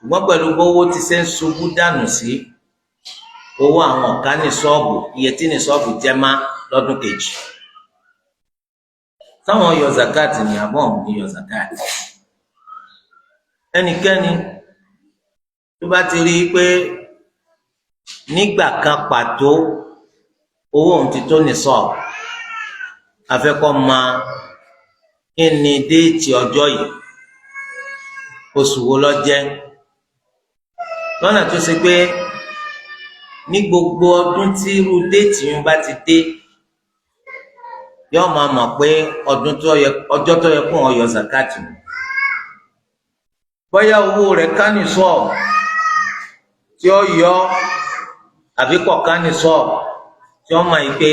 Ṣùgbọ́n pẹ̀lú bówó ti ṣe ń ṣubú dànù sí, owó àwọn ọ̀ká ní sọ́ọ̀bù iye tí ní sọ́ọ̀bù jẹ́ má lọ́dún kejì. Táwọn yọ zakat ní àbọ̀ ní yọ zakat. Ẹnikẹ́ni tó bá ti rí i pé nígbà kan pàtó owó òun ti tó ní sọ́ọ̀bù, afẹ́kọ́ máa kí ni déètì ọjọ́ yìí, oṣù wo ló jẹ́, lọ́nà tó ṣe pé ní gbogbo ọdún tí irú déètì yìí bá ti dé, yóò máa mọ̀ pé ọdún tó yẹ, ọjọ́ tó yẹ kó wọn yọ zakati. Bóyá owó rẹ̀ ká ní sọ́ọ̀bù tí ó yọ àbí kò ká ní sọ́ọ̀bù, tí ó mọ̀ yìí pé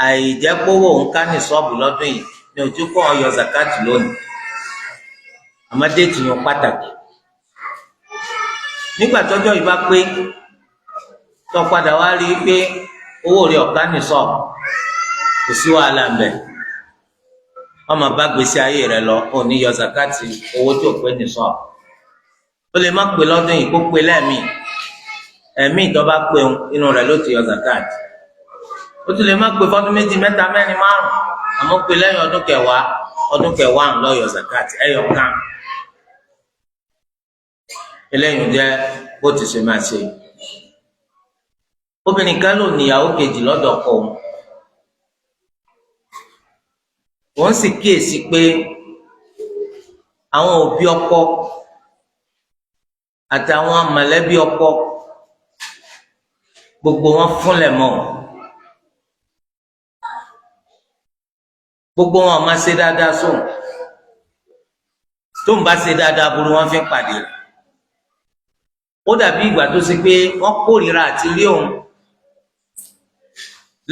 àìjẹ́pówó òun ká ní sọ́ọ̀bù lọ́dún yìí ní ojú kó wọn yọ zakati lónìí. Àmọ́ déètì yẹn pàtàkì. Nígbà tọ́jọ́ yìí bá pé, tó padà wá rí i pé owó rẹ̀ ọ̀ká ní sọ́ọ̀bù, kò sí wàhálà ń bẹ, ọmọ bá gbèsè ayé rẹ̀ lọ, ò ní yọ zakati owó tí ò pé ní sọ́ọ̀bù. Ó lè má pé lọ́dún yìí, kó pé lẹ́ẹ̀mí ẹ̀mí tó bá pé inú rẹ̀ ló ti yọ zakati. Ó tún lè má pé fọdún 2, 3, 4, 5, àmọ́ pé lẹ́yìn ọdún kẹwàá, ọdún kẹwàá ń lọ yọ zakati ẹyọ kan. Eléyìí jẹ́ bó ti ṣe máa ṣe. Obìnrin kan ló níyàwó kejì lọ́dọ̀ ọkọ òun. Òun sì kíyèsí pé àwọn òbí ọkọ àtàwọn mọ̀lẹ́bí ọkọ gbogbo wọn fúnlẹ̀ mọ́, gbogbo wọn máa ṣe dáadáa sóun. Tó ń bá ṣe dáadáa burú wọn fi ń pàdé rẹ̀. Ó dàbí ìgbà tó ṣe pé wọ́n kórìíra àti rí òun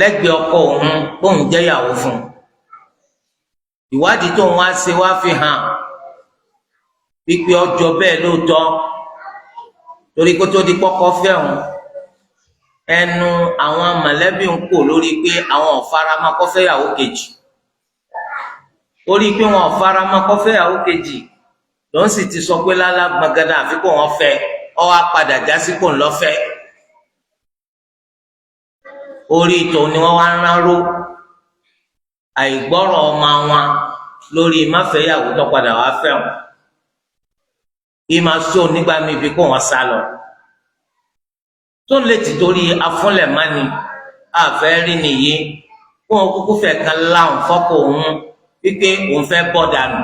lẹ́gbẹ̀ẹ́ ọkọ òun bóun jẹ́ ìyàwó fún un. Ìwádìí tó ń wá ṣe wá fi hàn pípé ọjọ́ bẹ́ẹ̀ lóòótọ́, torí kó tó di kọ́kọ́ fẹ́ òun, ẹnu àwọn mọ̀lẹ́bí ń kò lórí pé àwọn ò faramọ́ kó fẹ́ ìyàwó kejì. Ó rí i pé wọn ò faramọ́ kó fẹ́ ìyàwó kejì, lòun sì ti sọ pé lálá gbọ̀ngàdà àfi kó wọn fẹ́ ọ wá padà já sí kò ń lọ́fẹ́. Orí tòun ni wọ́n wá ń ránró àìgbọ́rọ̀ ọmọ wọn lórí máfẹ́yàwó tó padà wá fẹ́ wọn. Kí máa sọ nígbà míì bí kò wọ́n sá lọ. Tó ń lè ti torí afúnlẹ̀mánì àfẹ́ rí nìyí, kó wọn kúkú fẹ́ kan láwọn fọ́kọ̀ òun wípé òun fẹ́ bọ́ dànù.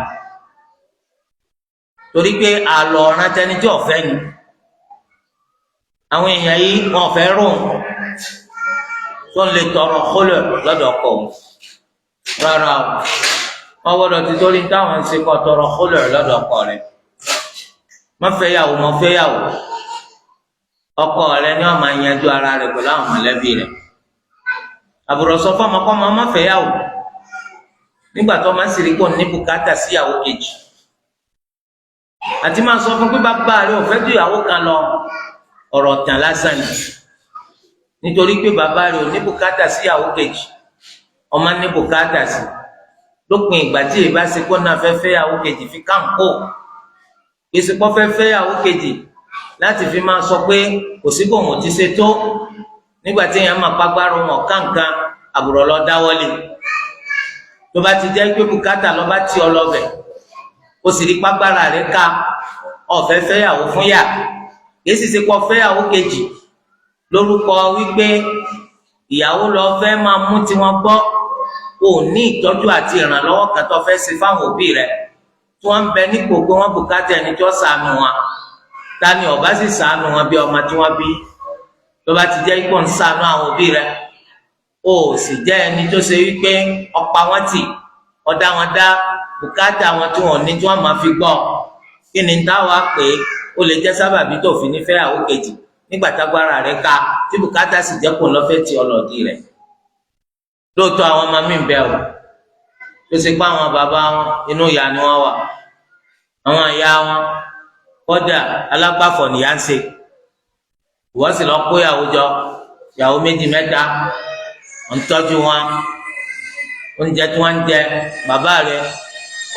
Torí pé àlọ́ ọ̀ràn tẹni tí ọ̀fẹ́ ni. Àwọn èèyàn yìí wọn fẹ́ rò tó ń lè tọrọ kólẹ̀ lọ́dọ̀ ọkọ òun. Rárá o, wọn gbọ́dọ̀ ti torí táwọn ń ṣe kọ tọrọ kólẹ̀ lọ́dọ̀ ọkọ rẹ̀. Má fẹ́ yàwó, má fẹ́ yàwó. Ọkọ rẹ̀ ni wọn máa yanjú ara rẹ̀ pẹ̀lú àwọn mọ̀lẹ́bí rẹ̀. Àbùrọ̀ sọ fọmọ kọ́ má fẹ́ yàwó nígbà tó máa ń sìrí kò ní bùkátà sí ìyàwó kejì. Àti máa sọ fún pé bàbá rẹ̀ ò fẹ́ ju ìyàwó kan lọ, ọ̀rọ̀ tàn lásán ni. Nítorí pé bàbá rẹ̀ ò ní bùkátà sí ìyàwó kejì, ọmọ ní bùkátà sí. Lópin ìgbà tí èyí bá ṣe kó náà fẹ́ fẹ́ ìyàwó kejì fi káńkó, ìsìnkú fẹ́ fẹ́ ìyàwó kejì láti fi máa sọ pé kò sí bòun ti ṣe tó. Nígbà tí èèyàn máa pàgbára wọn kàǹkan, àbùrọ̀ lọ dáwọ́lé. Tó bá ti jẹ́ pé bùkátà lọ bá ti ọ lọ́bẹ̀, ó sì rí pàgbára rẹ̀ ká, ọ̀fẹ́ fẹ́yàwó fún yà. Kìí sì ṣe kọ́ fẹ́yàwó kejì lórúkọ wípé ìyàwó lọ fẹ́ máa mú tiwọn gbọ́. Kò ní ìtọ́jú àti ìrànlọ́wọ́ kan tó fẹ́ ṣe fáwọn òbí rẹ̀ tí wọ́n ń bẹ nípò pé wọ́n bùkátà ẹni tí wọ́n ṣàánú wọn. Ta ni ọba sì ṣàánú wọn bí ọmọ tí wọ́n bí? Tó bá ti jẹ́ ipò ń ṣàánú àwọn òbí rẹ̀, ó sì jẹ́ ẹni tó ṣe wípé ọ̀pá wọn tì, ọ̀dá wọn dá bùkátà wọn tí wọn ní tí wọ́n máa fi gbọ́. Kí ni táwa pé ó lè jẹ́ sábàbí tó fi ní fẹ́ àwọn kejì nígbà tágbára rẹ̀ ká, tí bùkátà sì jẹ́ kó lọ́fẹ́ tí ọlọ́ọ̀dì rẹ̀? Lóòótọ́ àwọn ọmọ mi ń bẹ o, tó ṣe pé àwọn bàbá wọn inú ìyá ni wọ́n wà, àwọn ìyá wọn kọ́dà alágbàfọ̀ nìyá ń ṣe. Ìwọ sì lọ kó ìyàwó jọ, ìyàwó 2, 3, ń tọ́jú wọn, oúnjẹ tí wọ́n ń jẹ bàbá rẹ̀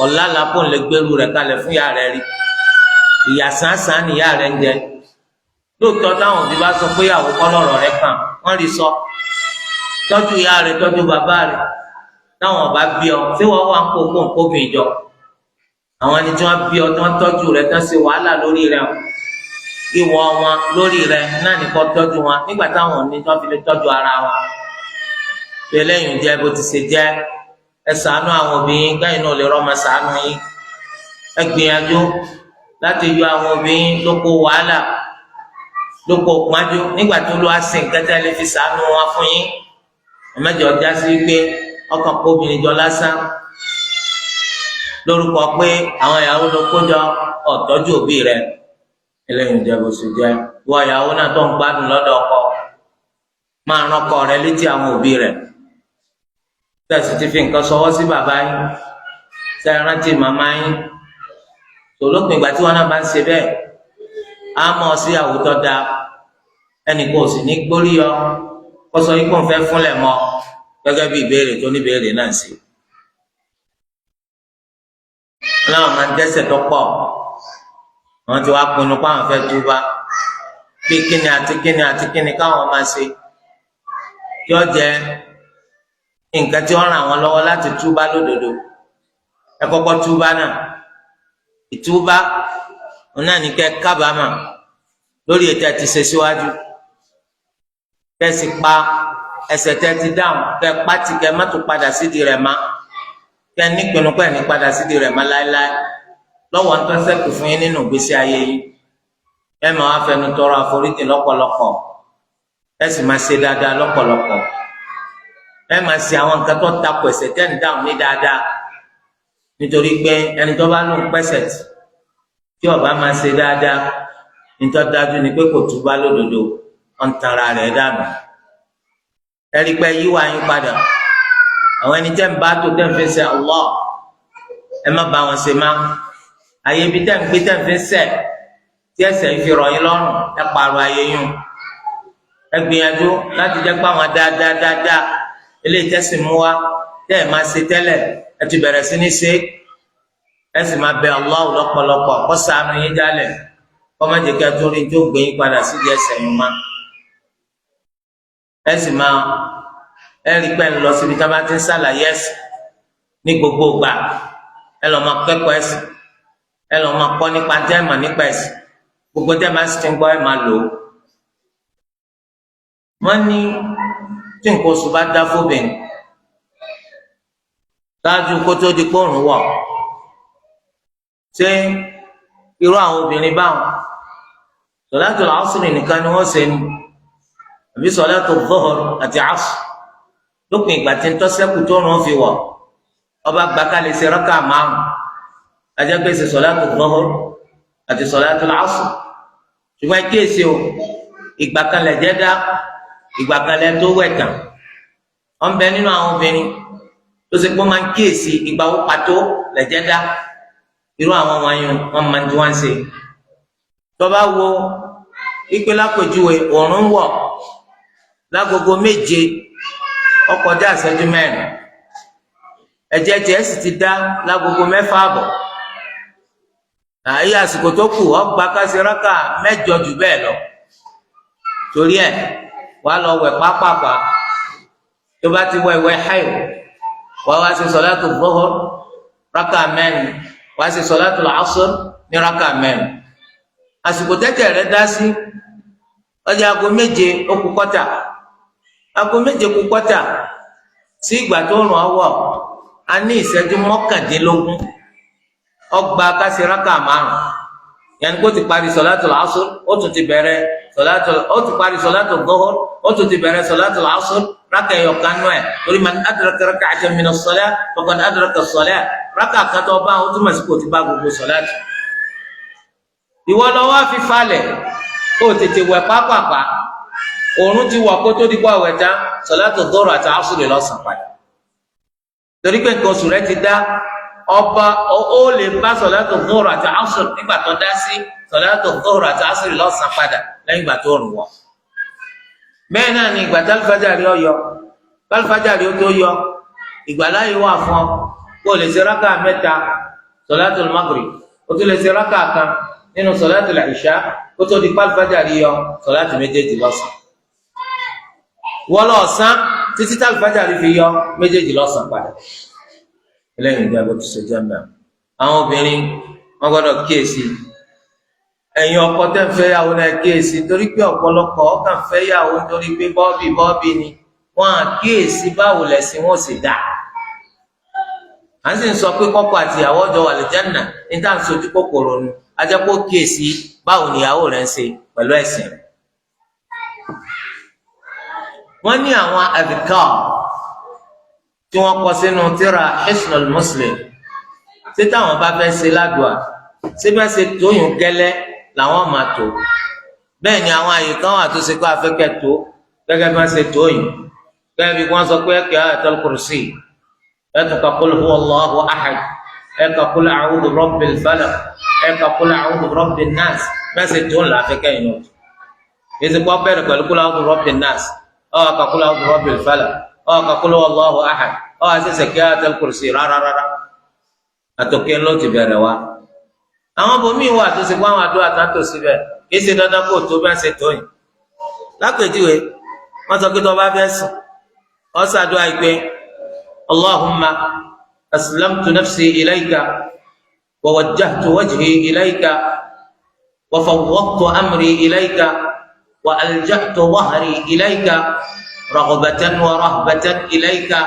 ọ̀la làpọ̀ lè gbèrú rẹ̀ kalẹ̀ fún ìyá rẹ̀ rí. Ìyà sàǹsàn nìyá rẹ̀ ń jẹ. Lóòótọ́ táwọn òbí bá sọ pé ìyàwó kọ́ lọ́rọ̀ rẹ̀ kàn, wọ́n rí sọ. Tọ́jú ìyá rẹ̀, tọ́jú bàbá rẹ̀. Táwọn ọba bí ọ, ṣé wọ́n wà ń kó kó nǹkóbìn jọ? Àwọn ẹni tí wọ́n bí ọ, tí wọ́n tọ́jú rẹ̀, tí wọ́n ṣe wàhálà lórí rẹ̀, ìwọ wọn lórí rẹ̀ náà ní kó tọ́jú wọn nígbà táwọn òní tí wọ́n fi lè tọ́jú ara wọn. Eléyìí jẹ́ bó ti ṣe jẹ́. Ẹ ṣàánú àwọn òbí yín, káyìn náà lè rọ́mọ ṣàánú yín. Ẹ gbìyànjú láti yọ àwọn òbí yín lóko wàhálà, lóko pọ́njú, nígbà tó lọ́ọ́ àsìn kẹtẹ́ lè fi ṣàánú wọn fún yín. Ẹ má jẹ́ ó já sí pé ọkàn kó obìnrin jọ lásán lórúkọ pé àwọn ìyàwó ló kójọ, ọ̀tọ́jú òbí rẹ̀. Eléyìí jẹ́ bó ṣe jẹ́. Ìwọ ìyàwó náà tó ń gbádùn lọ́dọ̀ ọkọ, máa rán ọkọ rẹ létí àwọn òbí rẹ̀. Tẹ̀sí ti fi nǹkan sọwọ́ sí bàbá yín, tẹ́ ẹ rántí màmá yín. Tòlópin ìgbà tí wọn náà bá ń ṣe bẹ́ẹ̀, á mọ̀ sí àwùjọ da. Ẹnì kan ò sì ní gbórí yọ kó sọ ikú ń fẹ́ fúnlẹ̀ mọ́, gẹ́gẹ́ bí ìbéèrè tó ní béèrè náà sí. Wọn láwọn máa ń dẹ́ṣẹ̀ tó pọ̀, àwọn tí wàá pinnu pé àwọn fẹ́ túbá, bí kíni àti kíni àti kíni káwọn máa ṣe kí ó jẹ́ nǹkan tí ó ràn àwọn lọ́wọ́ láti túbá lódodo. Ẹ kọ́kọ́ túbá náà. Ìtúbá òun náà ní kẹ́ kábàámà lórí ètò ẹ ti ṣe síwájú, kẹ́ sì pa ẹ̀ṣẹ̀ tẹ́ ti dáhùn, kẹ́ pátì, kẹ́ má tún padà sídìí rẹ̀ má, kẹ́ nípinnu pé ní padà sídìí rẹ̀ má láéláé lọ́wọ́ ń tọ́sẹ̀kù fún yín nínú ìgbésí ayé yín. Ẹ máa wá fẹnu tọrọ àforíjì lọ́pọ̀lọpọ̀, ẹ sì máa ṣe dáadáa lọ́pọ̀lọpọ̀. Ẹ máa ṣe àwọn nǹkan tó takò ẹ̀ṣẹ̀ tẹ́ ń dáhùn ní dáadáa, nítorí pé ẹni tó bá lóun pẹ́sẹ̀ tí ó bá máa ṣe dáadáa, nítorí dájú ni pé kò túbá lódodo, ó ń tanra rẹ̀ dànù. Ẹ rí i pé yíwá yín padà, àwọn ẹni tẹ́ ń bá tó tẹ́ ń fi ṣe Allah, ẹ má bá wọn ṣe má. Àyè ibi tẹ́ ń gbé tẹ́ ń fi ṣẹ̀ tí ẹ̀ṣẹ̀ fi rọ̀ yín lọ́rùn, ẹ pààrọ̀ àyè yín. Ẹ gbìyànjú láti jẹ́ pé àwọn dáadáa dáadáa eléyìí tẹ́sí mú wá tẹ́ ẹ máa ṣe tẹ́lẹ̀, ẹ ti bẹ̀rẹ̀ sí ní ṣe. Ẹ sì máa bẹ Allah lọ́pọ̀lọpọ̀ kó ṣàánú yín jálẹ̀, kó má jẹ́ kí ẹ tó rí tó gbé yín padà sídìí ẹ̀ṣẹ̀ yín má. Ẹ sì máa ẹ rí pé ń lọ síbi tí wọ́n bá ti ń ṣàlàyé ẹ̀sìn ní gbogbo ìgbà. Ẹ lọ máa kẹ́kọ̀ọ́ ẹ̀sìn, ẹ lọ máa kọ́ nípa tẹ́ ẹ mà nípa ẹ̀sìn. Gbogbo tẹ́ ẹ máa ti ń gbọ́, ẹ máa lò ó. Wọ́n ní tí nǹkan oṣù bá dá fóbìnrin ṣáájú kó tó di pòrùn wọ̀, ṣé irú àwọn obìnrin báwọn sọ̀látù ásùrì nìkan ni wọ́n ṣe ni, àbí sọ̀látù zuhur àti asr? Lópin ìgbà tí ń tọ́sẹ́kù tó rùn fi wọ̀, ọba gbàkálẹ̀ ṣe rákà márùn, ajẹ́pẹ́ ṣe sọ̀látù zuhur àti sọ̀látù asr. Ṣùgbọ́n kíyèsí o, ìgbà kan lẹ̀ jẹ́ dá, ìgbà kan lẹ̀ tó wẹ̀ tán. Wọ́n bẹ nínú àwọn obìnrin tó ṣe pé wọ́n máa ń kíyèsí ìgbà wo pàtó lẹ̀ jẹ́ dá. Irú àwọn wọ̀nyí, wọ́n máa ń tí wọ́n ń ṣe. Tó bá wo ìpè lápèjúwe, òòrùn wọ̀ lágogo 7 ó kọjá ìṣẹ́jú 4, ẹ̀jẹ̀ tiẹ̀ sì ti dá lágogo 6:30. Àyè àsìkò tó kù ọgbà kásìrákà 8 jù bẹ́ẹ̀ lọ. Torí ẹ̀, wàá lọ wẹ̀ pápápá. Tó bá ti wẹ̀ ìwẹ̀ haid, wàá wá ṣe sọ̀látù zuhur rákà 4, wàá ṣe sọ̀látù asr ní rákà 4. Àsìkò tẹ́tẹ̀ rẹ dá sí ọjà aago 7 ó kù kọ́tà. Aago 7 kù kọ́tà sí ìgbà tó rùn ọwọ́, a ní ìṣẹ́jú 19, ọgbà kásìrákà 5. Yẹn kó ti parí sọ̀látù asr, ó tún ti bẹ̀rẹ̀ sọ̀látù, ó ti parí sọ̀látù zuhur, ó tún ti bẹ̀rẹ̀ sọ̀látù asr, rákà ẹyọ kan nù ẹ̀. Torí man adraka rak'atan min as-salah faqad adraka as-salah. Rákà kan tó bá, ó túmọ̀ sí kò ti bá gbogbo sọ̀látù. Ìwọ lọ wá fi falẹ̀, kó o tètè wẹ̀ pápápá, òòrùn ti wọ̀ kó tó di kó ọ̀wẹ̀ tán. Sọ̀látù zuhur àti asr lọ́sàn padà, torí pé nǹkan oṣù rẹ ti dá. Ọba ó lè bá sọ̀látù zuhur àti asr nígbà tó dá sí. Sọ̀látù zuhur àti asr lọ́sàn padà lẹ́yìn ìgbà tó rùn wọ̀. Bẹ́ẹ̀ náà ni ìgbà tálífàjárì ó yọ, tálífàjárì ó tó yọ, ìgbàláyé wà fún ọ kó o lè ṣe rákà 3 sọ̀látù maghrib, o tún lè ṣe rákà 1. nínú sọláàtì ìṣá kó tó di pálífàjárì yọ sọláàtì méjèèjì lọ́sàn. Wọ́n lọ sán títí tálífàjárì fi yọ méjèèjì lọ́sàn padà. Eléyìí ń jẹ́ bó ti ṣe jẹ́ mẹ́rin. Àwọn obìnrin wọ́n gbọ́dọ̀ kíyèsí. Ẹ̀yin ọkọ tẹ́ ń fẹ́yàwó náà kíyèsí, torí pé ọ̀pọ̀lọpọ̀ ọkàn fẹ́yàwó nítorí pé bọ́ọ̀bì bọ́ọ̀bì ni wọ́n á kíyèsí báwo lẹ̀sìn wọn sì dà. À ń sì ń sọ pé kọ́kọ́ àti ìyàwó jọ wà lìjánà ní tá à ń sojú kòkòrò nu, ajẹ́ kó kíyèsí báwo ni ìyàwó rẹ̀ ń ṣe pẹ̀lú ẹ̀sìn rẹ̀. Wọ́n ní àwọn àdìkà tí wọ́n kọ sínú tírà Hisnul Muslim, ṣé táwọn bá fẹ́ ṣe ládùá ṣé bá ṣe tóyún gẹ́lẹ́ làwọn máa tó? Bẹ́ẹ̀ ni àwọn àyè kan wà tó ṣe pé afẹ́kẹ́ tó gẹ́gẹ́ bá ṣe tóyún, gẹ́gẹ́ bí wọ́n sọ pé ẹ̀kẹ́ Ayatul Kursi, ẹ̀ka qul huwa Allahu ahad, ẹ̀ka qul a'udhu birabbil falaq, ẹ̀ka qul a'udhu birabbin nas. Bá ṣe tó ńlá afẹ́kẹ́ yìí náà èsì kọ́ bẹ̀rẹ̀ pẹ̀lú qul a'udhu birabbin nas, ẹ̀ka qul a'udhu birabbil falaq, ẹ̀ka qul huwa Allahu ahad, ọ̀ àṣẹṣẹ kí Ayatul Kursi rárá rárá àtòkè ńlọ ti bẹ̀rẹ̀ wa. Àwọn bòmíì wà tó ṣe pé àwọn àdúrà kan tó síbẹ̀ kìí ṣe dandan kó tó bá ṣe tó yìí. Lápèjúwe, wọ́n sọ pé tó bá fẹ́ sùn, ó ṣàdúrà yìí pé Allahumma aslamtu nafsi ilayka wa wajjahtu wajhi ilayka wa fawwadtu amri ilayka wa alja'tu dhahri ilayka raghbatan wa rahbatan ilayka.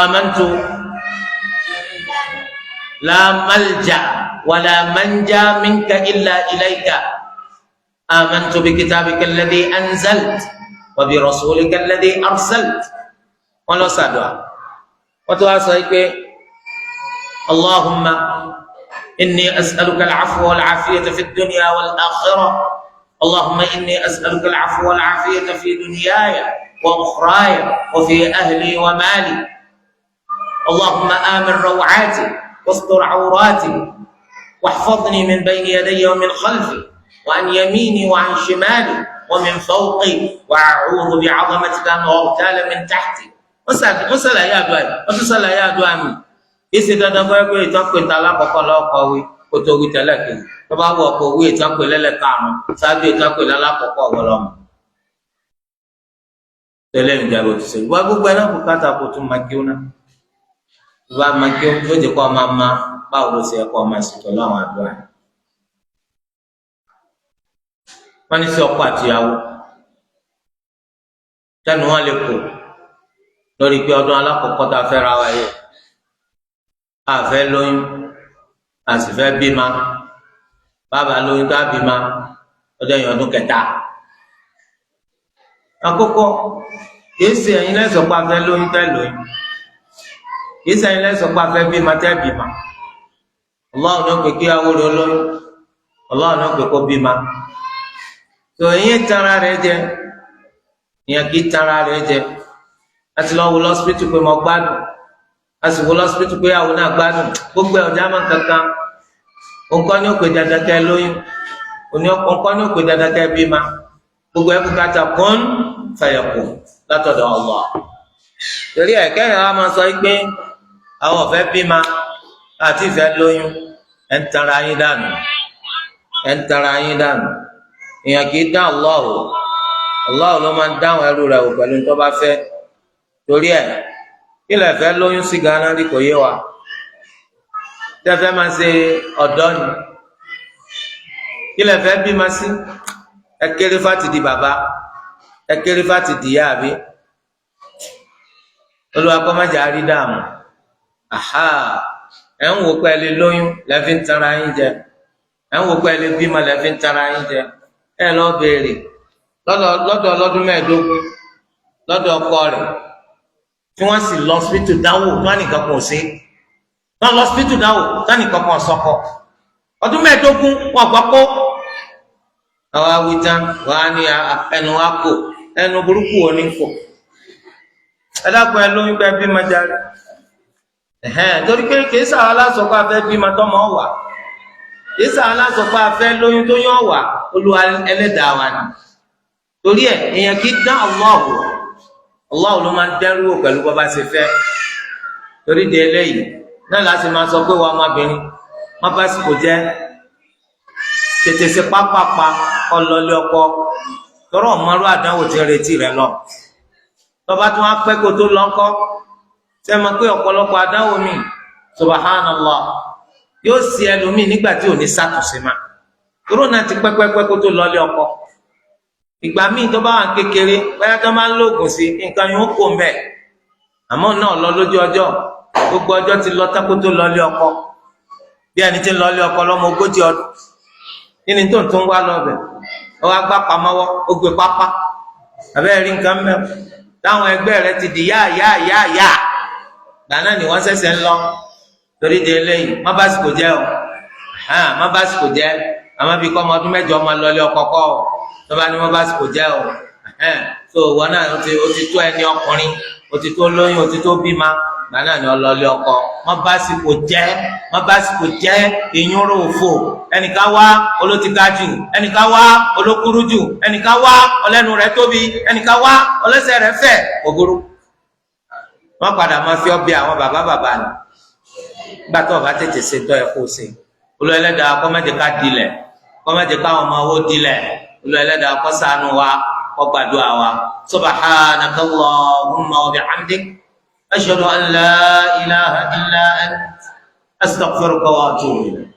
آمنت لا ملجأ ولا منجا منك إلا إليك آمنت بكتابك الذي أنزلت وبرسولك الذي أرسلت. Wọ́n lọ sàdúà, wọ́n tó wá sọ pé اللهم إني أسألك العفو والعافية في الدنيا والآخرة، اللهم إني أسألك العفو والعافية في دنياي وأخراي وفي أهلي ومالي، اللهم آمن روعاتي واستر عوراتي واحفظني من بين يدي ومن خلفي وعن يميني وعن شمالي ومن فوقي وأعوذ بعظمتك أن أغتال من تحتي. Wọ́n ṣàlàyé àdúrà yìí, wọ́n tún ṣàlàyé àdúrà mi. Kì í ṣe dandan kọ́ pé ìtàn pé ta alákọ̀ọ́kọ́ lọ́kọ̀ wí kó tó wí tẹ́lẹ̀ kejì. Tó bá wù ọ́ kó wí ìtàn pé lẹ́lẹ̀ karùn-ún ṣáájú ìtàn pé lálákọ̀ọ́kọ́ ọ̀gọ́lọ́mù. Tẹ́lẹ̀ ń jẹ́ bó ti ṣe. Wọ́n gbogbo ẹ̀ náà bùkátà kó tún máa kí ó náà bá máa kí ó jẹ kó máa ma báwo ló ṣe kó máa ṣe pẹ̀lú àwọn àdúrà yìí. Wọ́n ní sí ọkọ àtìyàwó tẹnu wọn lè kó lórí pé ọdún alákọ̀ọ́kọ́ tá a fẹ́ ra wa yìí, a fẹ́ lóyún, a sì fẹ́ bímọ. Bàbá lóyún tá a bímọ ọjọ́ yẹn ọdún kẹta. Àkọ́kọ́, kìí ṣe ẹ̀yin lẹ́sọ̀ pé a fẹ́ lóyún tẹ́ lóyún, kìí ṣe ẹ̀yin lẹ́sọ̀ pé a fẹ́ bímọ tẹ́ bímọ. Allah ní ó pè kí awó rẹ̀ olóyún, Allah ní ó pè kó bímọ. Tó ìyẹn tara rẹ̀ jẹ, ìyẹn kì í tara rẹ̀ jẹ. A ti lọ wo lọ́sípítù pé mo gbádùn, a sì wo lọ́sípítù pé àwọn náà gbádùn, gbogbo ẹ̀ ọ̀já máa ń kankan. Nǹkan ní ó pè dandan kẹ́ lóyún, nǹkan ní ó pè dandan kẹ́ bímọ. Gbogbo ẹ̀ bùkátà kún fayakun látọ̀dọ̀ Allah. Torí ẹ̀ kẹ́yìn wa máa sọ pé àwọn ọ̀fẹ́ bímọ àti ìfẹ́ lóyún, ẹ̀ ń tara yín dànù, ẹ̀ ń tara yín dànù. Èèyàn kì í dá Allah o. Allah ló máa ń dáhùn ẹrú rẹ̀ wò pẹ̀lú tó bá fẹ́. Torí ẹ̀ kí lè fẹ́ lóyún sí ganan rí kò yé wa. Tẹ́fẹ́ máa ṣe ọ̀dọ́ ni, kí lè fẹ́ bímọ sí? Ẹ kéré fáti di bàbá, ẹ kéré fáti di ìyá, àbí Olúwa kọ́ má jà rí dààmú. Aha, ẹ̀ ń wò pé ẹ lè lóyún lẹ́fí ń tara yín jẹ, ẹ̀ ń wò pé ẹ lè bímọ lẹ́fí ń tara yín jẹ. Ẹ lọ béèrè lọ́dọ̀ ọlọ́dún 15 lọ́dọ̀ ọkọ rẹ̀ tí wọ́n sì lọ sípítù dánwò tí wọ́n nìkan kan ò sí. Wọ́n lọ sípítù dánwò tí wọ́n nìkan kan sọkọ. Ọdún 15 wọn gbọ́ kó. Àwọn awitan wọn á ní ẹnu wa kò, ẹnu burúkú wo ni kò. Ẹ dákun, ẹ lóyún bẹ́ẹ̀ bímọ járe. Torí pé kìí sàwọn aláṣọkọ afẹ́ bímọ tọmọ wà, kìí sàwọn aláṣọkọ afẹ́ lóyún tó yàn wà, Olúwa ẹlẹ́dàá wa ni. Torí ẹ èèyàn kì í dán Allah wò. Allah ló máa ń dẹ́rù wò pẹ̀lú bó bá ṣe fẹ́. Torí di eléyìí náà láti máa sọ pé wọ́n ọmọbìnrin má bá sì kò jẹ́, tètè ṣe pápápá kọ́ lọlé ọkọ, tọrọ ọmọlú àdánwò ti ń retí rẹ lọ. Tọba tí wọn pẹ́ kó tó lọ ńkọ́? Ṣé ẹ mọ̀ pé ọ̀pọ̀lọpọ̀ àdánwò mi, subhanallah, yóò ṣe ẹlòmíì nígbà tí ò ní sàtúnṣe ma. Tòró náà ti pẹ́pẹ́pẹ́ kó tó lọlé ọkọ. Ìgbà míì tó bá wà kékeré, bóyá tó máa ń lóògùn sí nǹkan yóò kó mbẹ, àmọ́ náà lọ lójú ọjọ́, gbogbo ọjọ́ ti lọ tán kó tó lọlé ọkọ. Bí ẹni tí ń lọlé ọkọ lọ́mọ 40 ọdún, kí ni tó ń tún wá lọ bẹ̀? Ọ wá gbá pamọ́wọ́, ó gbé pápá àbẹ́ rí nǹkan mẹ́wọ́ táwọn ẹgbẹ́ rẹ ti di yá yá yá yá, gbà náà ni wọ́n ṣẹ̀ṣẹ̀ ń lọ. Torí di eléyìí, má bá sìkò jẹ́ o, má bá sìkò jẹ́. Àmọ́ bí kọ́ ọmọ ọdún 8 ọmọ lọlé ọkọ kọ́ o, tó bá ní má bá sìkò jẹ́ o. So wọn náà o ti tó ẹni ọkùnrin, o ti tó lóyún, o ti tó bímọ, gbà náà ni ọlọlé ọkọ. Má bá sìkò jẹ́, má bá sìkò jẹ́. Ìyúnrò òfò, ẹnìkan wá olótìka jù, ẹnìkan wá olókúrú jù, ẹnìkan wá ọlẹ́nu rẹ̀ tóbi, ẹnìkan wá ọlẹ́sẹ̀ rẹ̀ fẹ̀, ògúrú. Wọ́n padà máa fi ọbẹ̀ àwọn bàbá bàbá ni nígbà tó o bá tètè ṣe tọ́ ẹ kó o ṣe. Olú ẹlẹ́dàá kó má jẹ́ ká dilẹ̀, kó má jẹ́ káwọn ọmọ owó dilẹ̀. Olú ẹlẹ́dàá kó ṣàánú wa, kó gbàdúrà wa. Subhanaka Allahumma wa bihamdik, ashhadu an la ilaha illa ant, astaghfiruka wa atubu ilayk.